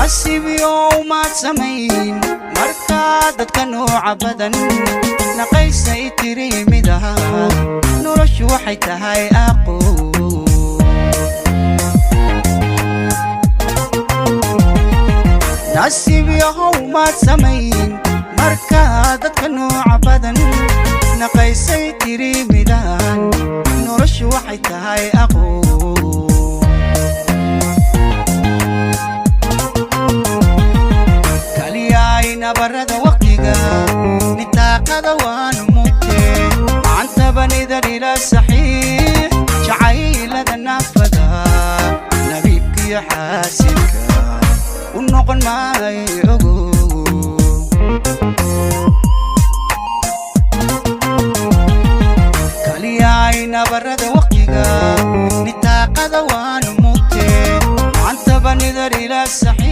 Nasiibyow maad samayn markaa dadka nooca badan naqaysay tiri midaha noloshu waxay tahay aqoon. Nasiibyahow maad samayn markaa dadka nooca badan naqaysay tiri midaan noloshu waxay tahay aqoon. Kaliyaay nabarada waqtiga nitaaqada waanu mugte macantabanida ila saxiix jacaylada naafada nabiibkiyo xaasidka u noqon maayo ogo. Kaliyaay nabarada waqtiga nitaaqada waanu mugte macantabanidar ila saxiix.